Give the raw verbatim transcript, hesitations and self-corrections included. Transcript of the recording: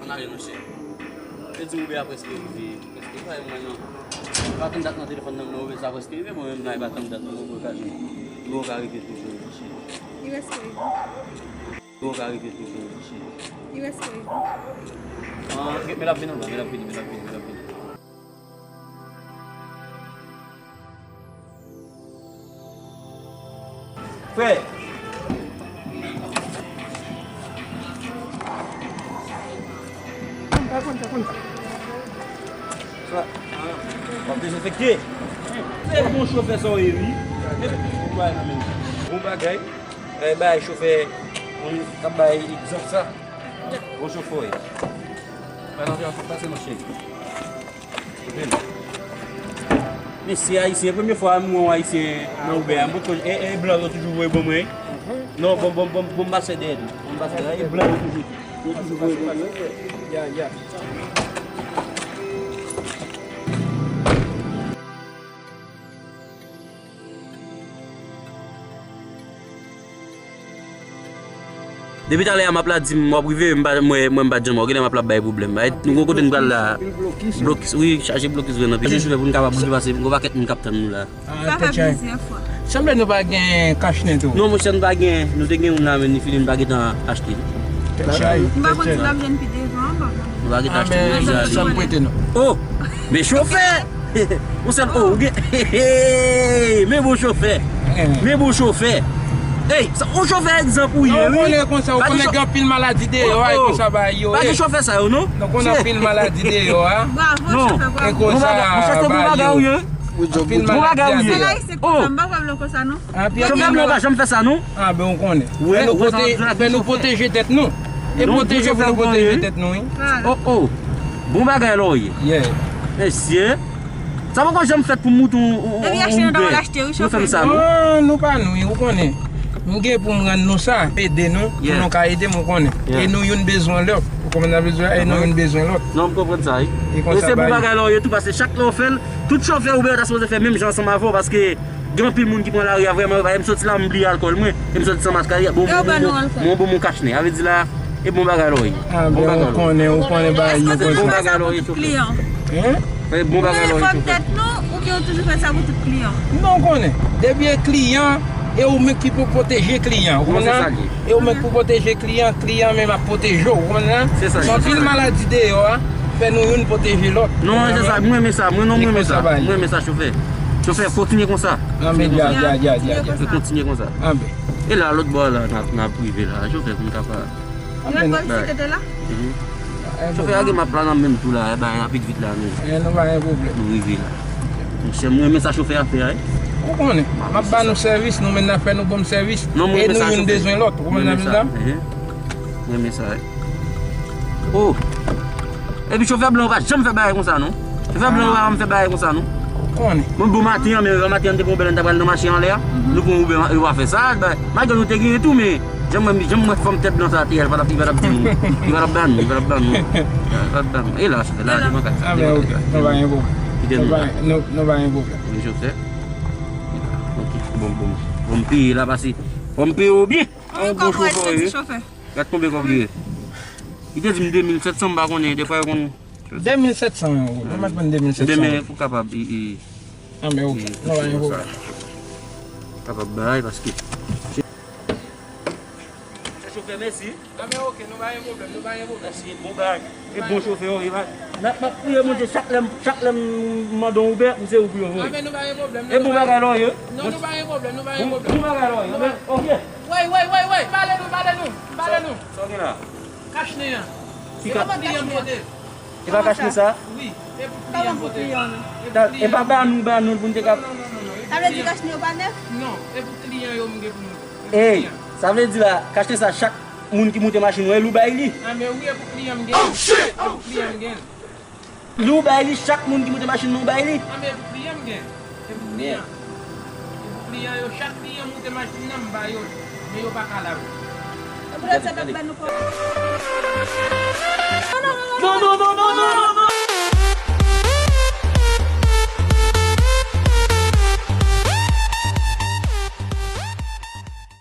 N ale, monchè. Yo di Uber a prèske rive. Prèske rive, mwen non. Pa tann dat nan telefòn nan, non, Uber sa prèske rive, mwen menm nan, pa tann dat nan, mwen ka jwenn. Mwen ka rive toujou, monchè. Li prèske rive. Mwen ka rive toujou, monchè. Li prèske rive. Ah, men l ap vin anba, men l ap vini, men l ap vini, men l ap vini. Frè. Sa, w ap dezenfekte. Se bon chofè sa w ye, wi. Bon bagay, bon bagay. Eh, bay chofè, moun k ap bay egzanp sa. Bon chofè w ye. Pase, monchè. Mesye ayisyen, premye fwa m wè yon ayisyen nan Uber a, m potko, e, e blan yo toujou voye ban mwen. Non, bon, bon, bon, bon, m pase dèyè tou. Bon, m pase dèyè, e blan yo toujou, yo toujou voye ban mwen. Ya, ya. Depi talè a m ap la di m w ap rive, m pa, mwen, mwen m pa t janm wè w, genlè m ap la bay pwoblèm. Ay, nou gon kote n pral la. Blokis, wi, chaje blokis vre nan pi. Chaje chofè pou n kapab rive pase, gon pakèt moun k ap tann nou la. Sa fè plizyè fwa. Sanble nou pa gen kachnen tou. Non, monchè, nou pa gen, nou te gen youn la, men ni fini, nou pa gentan achte. M pa konn si l ap jwenn pi devan, pa konn. Nou pa gentan achte, men sa li prete nou. Oh! Men chofè! Ou sèl, oh, ou gen, men bon chofè. Men bon chofè. Ey, sa, ou chofè egzanp ou ye, wi. Ou konnen konsa, ou konnen gen anpil maladi deyò a, e konsa bagay yo ye. Pa gen chofè sa yo, non. Nou konnen anpil maladi deyò a. Bravo, chofè, bravo. E konsa bagay yo ye. Anpil maladi deyò. Se la, se konsa, m pa kwè blan konsa, non. Chofè blan pa janm fè sa, non. Ah, ben, ou konnen. Fè nou pwoteje tèt nou. E pwoteje pou nou pwoteje tèt nou, wi. Oh, oh. Bon bagay la w ye. Mesye. Sa poko janm fèt pou m moute yon, yon, yon Uber. Yo fè m sa, non? Non, nou pa nwi, ou konnen. M gen pou m rann nou sa, ede nou, pou nou ka ede m, ou konnen. E nou youn bezwen lòt. Ou konprann sa m vle di w la? E nou youn bezwen lòt. Non, m konprann sa, wi. E se bon bagay la w ye tou, paske chak lè w fè l, tout chofè Uber yo ta sipoze fè menm jan ansanm avè w, paske gen anpil moun ki pran lari a vrèman, yo pa, e m soti la, m bliye alkòl mwen, e m soti san mask, bon, bon, bon, bon, bon, bon kachnen. Sa vle di la, e bon bagay la w ye. Ah, bon bagay la w ye. Ou konnen, ou konnen bagay yo konsa. Bon bagay la w ye, chofè. Hein? E bon bagay la w ye, chofè. Fòk tèt nou, oubyen ou toujou fè sa pou tout kliyan? Non, ou konnen. Depi e kliyan, e ou menm ki pou pwoteje kliyan. Ou konprann? E ou menm pou pwoteje kliyan, kliyan menm ap pwoteje w. Ou konprann? Se sa. Anpil maladi deyò a, fè nou youn pwoteje lòt. Non, se sa. Mwen renmen sa. Mwen, non, mwen renmen sa. Mwen renmen sa, chofè. Chofè, kontinye konsa. Kontinye konsa. Kontinye konsa. E la, lòt bò la, n ap, n ap rive la. Chofè, pou n ka pa. Lòt bò isi te la? Chofè a gen m ap la nan menm tou la, e bay rapid vit la, nou. Nou rive la. Monchè, mwen renmen sa chofè a fè a, wi. Ou konnen, m ap ba nou sèvis, nou menm n ap fè nou bon sèvis. E nou youn bezwen lòt, ou konprann sa m di la? Mwen renmen sa, wi. Oh! Epi chofè blan yo pa janm fè bagay konsa, non. Chofè blan yo pa janm fè bagay konsa, non. Ou konnen. Bon, bon maten an, men bon maten an, te pran bèl, n ta pral nan mache anlè a. Nou pran Uber, yo pa fè sa, bay. Malgre nou te genyen tou, men jan mwen, jan mwen fanm tèt blan sa te ye, li pa t ap, li pa t ap di nou. Li pa t ap ba nou, li pa t ap ba nou. Li pa t ap ba nou. E la, chofè la, devan kay. Ah, men ok, nou pa gen pwoblèm. Kite nou la. Nou pa gen pwoblèm. Wi, chofè. Ok, bon, bon. Bon, m peye la, pase. Bon, m peye w byen. An bon chofè, wi. Gad konbyen kòb li ye. Li te di m de mil sèt san, m pa konnen, defwa yo konn. De mil sèt san euro. Mwen mèt pran de mil sèt san. Demen, pou kapab, i, i. Ah, men ok. Non, pa gen pwoblèm. Kapab bay, paske. Chofè, mèsi. Ah, men ok, nou pa gen pwoblèm, nou pa gen pwoblèm. Mèsi, bon bagay. E bon chofè, wi, pa. M ap, m ap priye Bondye chak lè, chak lè m mande yon Uber, m se ou pou yo voye. Ah, men nou pa gen pwoblèm. E bon bagay la w ye. Non, nou pa gen pwoblèm, nou pa gen pwoblèm. Bon bagay la w ye. Ok. Woy, woy, woy, woy. Pale nou, pale nou, pale nou. Sa w gen la? Kachnen an. Ki ka- E pa kachnen sa? Wi, e pou kliyan pote. E pa ba nou, ba nou pou n te ka- Non, non, non, non, non. Sa vle di kachnen yo pa nèf? Non, e pou kliyan yo m gen pou mwen. Ey, sa vle di la, kachnen sa, chak moun ki moute machin ou, e li w bay li? Ah, men wi, e pou kliyan m gen. Oh, shit! E pou kliyan m gen. Li w bay li, chak moun ki moute machin nan, ou bay li? Ah, men e pou kliyan m gen. E pou kliyan. E pou kliyan yo, chak kliyan moute machin nan, m ba yo l. Men yo pa ka lave. E poutèt sa n ap ba nou kò. Non, non, non, non, non, non, non.